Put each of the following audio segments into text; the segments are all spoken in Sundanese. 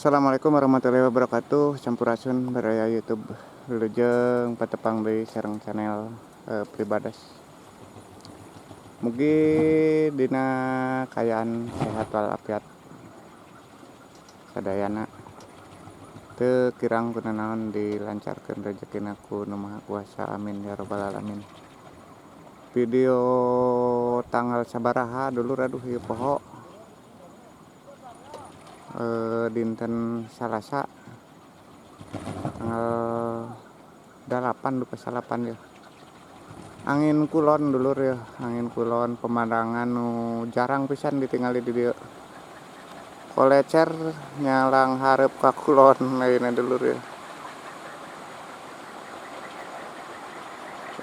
Assalamualaikum warahmatullahi wabarakatuh. Sampurasun baraya YouTube, wilujeng patepang deui sareng channel Pribados. Mugi dina kaayaan sehat walafiat sadayana, teu kirang ku nanaon, dilancarkeun rezekina ku Nu Maha Kuasa, amin ya robbal alamin. Video tanggal sabaraha, dulur? Aduh, ieu poho. Dinten Salasa tanggal 8 duka salapan ya. Angin kulon, dulur ya, angin kulon. Pemandangan nu jarang pisan ditingali di dieu. Kolecer nyalang hareup ka kulon ayeuna, dulur ya.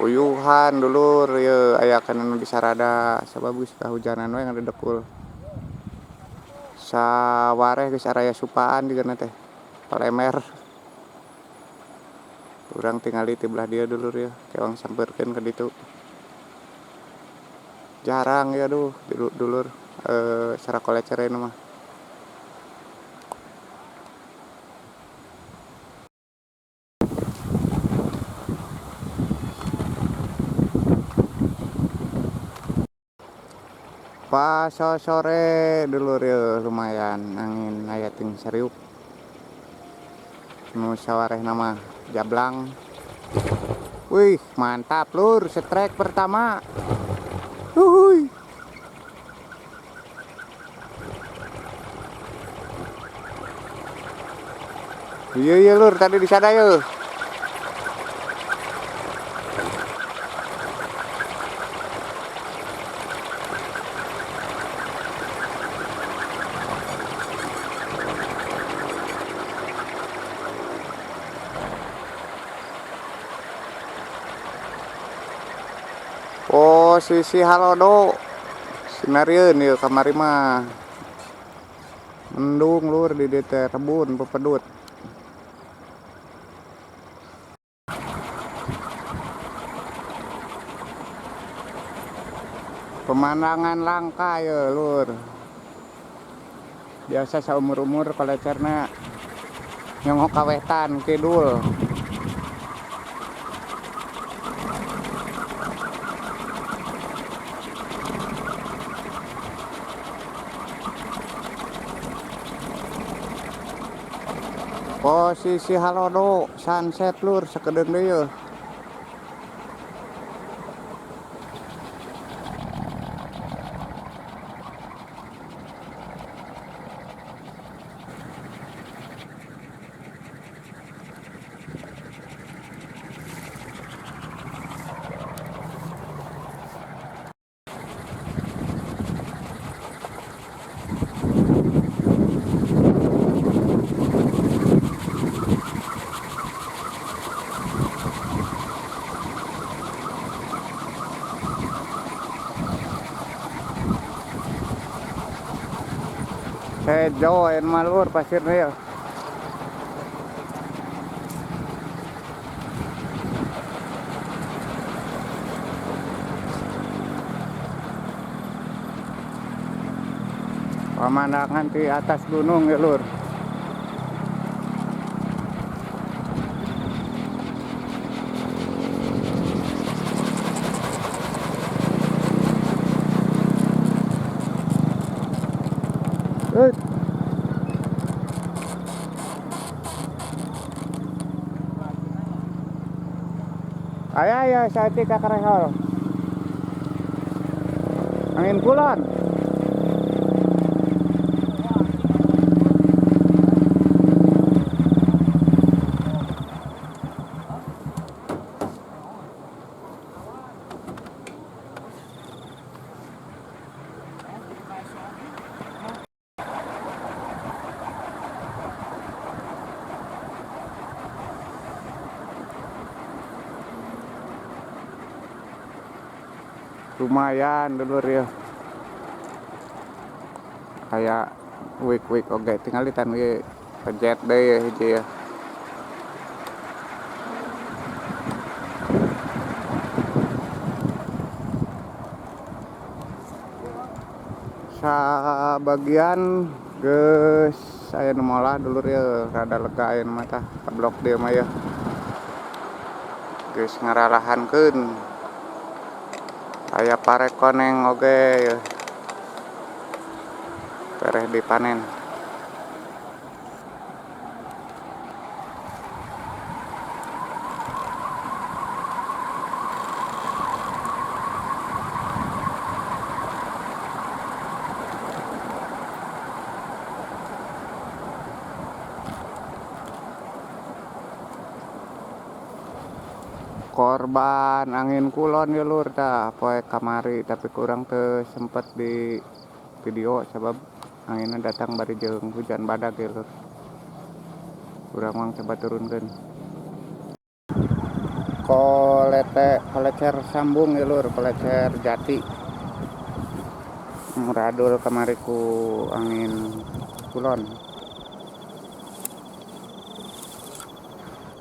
Uyuhan, dulur ya, aya kana nu disarada sabab geus kahujanan we, ngadedekul. Sawareh geus araya supaan jigana teh palemer. Urang tingali ti belah dieu, dulur ya, kewang sampeurkeun ka ditu. Jarang ya, duh, dulur, sarakolecer ayeuna mah. Pas sore, dulur ya, lumayan angin aya ting seriuk. Nu sawarehna mah jablang. Wih, mantap, lur, strike pertama. Uhuy. Iya, lur, tadi di sana yuk. Posisi halodo sinarieun ieu. Kamari mah mendung, lur, di dieu teh rebun pepedut. Pemandangan langka ya, lur. Biasa saumur-umur kolecerna nyongok ka wetan kidul. Posisi halodo sunset, lur, sakedeung deui yeuh. Hejo ayeuna mah, lur, pasirna ya. Pemandangan di atas gunung ya, lur. Eh. Aya ya saeutik ka karehol. Angin kulon. Lumayan, dulur ya, kayak wik-wik. Oke, tinggal di ge pejet deh ya, hiji ya. Sabagian geus. Geus aya nu molah dulur ya, rada lega aya mah tah ka blok dieu mah ya. Geus ngaralahankeun. Aya pare koneng oge ya. Pereh dipanen. Korban angin kulon ya lur tah poe kamari, tapi kurang teu sempet di video sebab anginnya datang bari jeung hujan badag ya lur. Urang mah coba turunkeun. Kolecer sambung ya lur, kolecer jati. Muradul kamari ku angin kulon.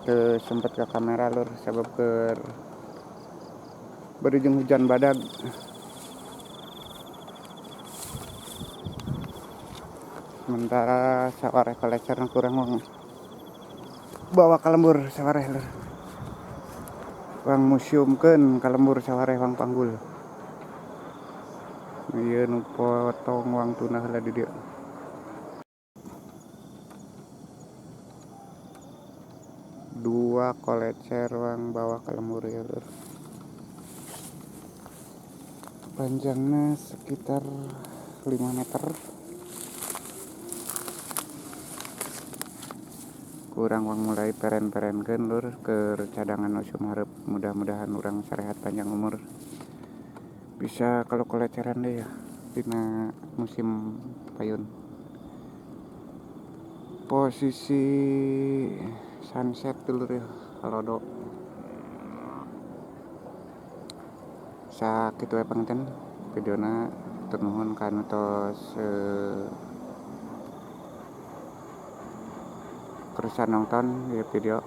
Teu sempet ke kamera lur sebab keur bari jeung hujan badag. Sementara sawareh kolecer kurang wong bawa ka lembur sawareh lur. Wang museumkeun ka lembur sawareh wang panggul. Ieu nu potong wang tuna heula di dieu. Dua kolecer wang bawa ka lembur ya lur. Panjangnya sekitar 5 meter. Kurang wang mulai peren-perenkeun lur ke cadangan usum hareup, mudah-mudahan urang sarehat panjang umur bisa kalau koleceran deh ya dina musim payun. Posisi sunset dulur ya halodo. Sakitu we panginten videona, hatur nuhun ka anu tos kersa nonton ieu video.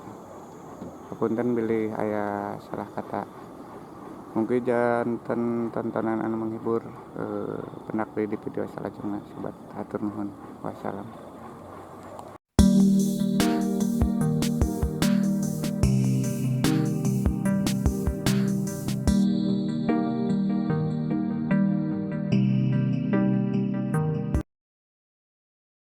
Hapunten bilih aya salah kata. Mungkin janten tontonan anu menghibur, pendak deui di video salajengna sobat. Hatur nuhun. Wassalam.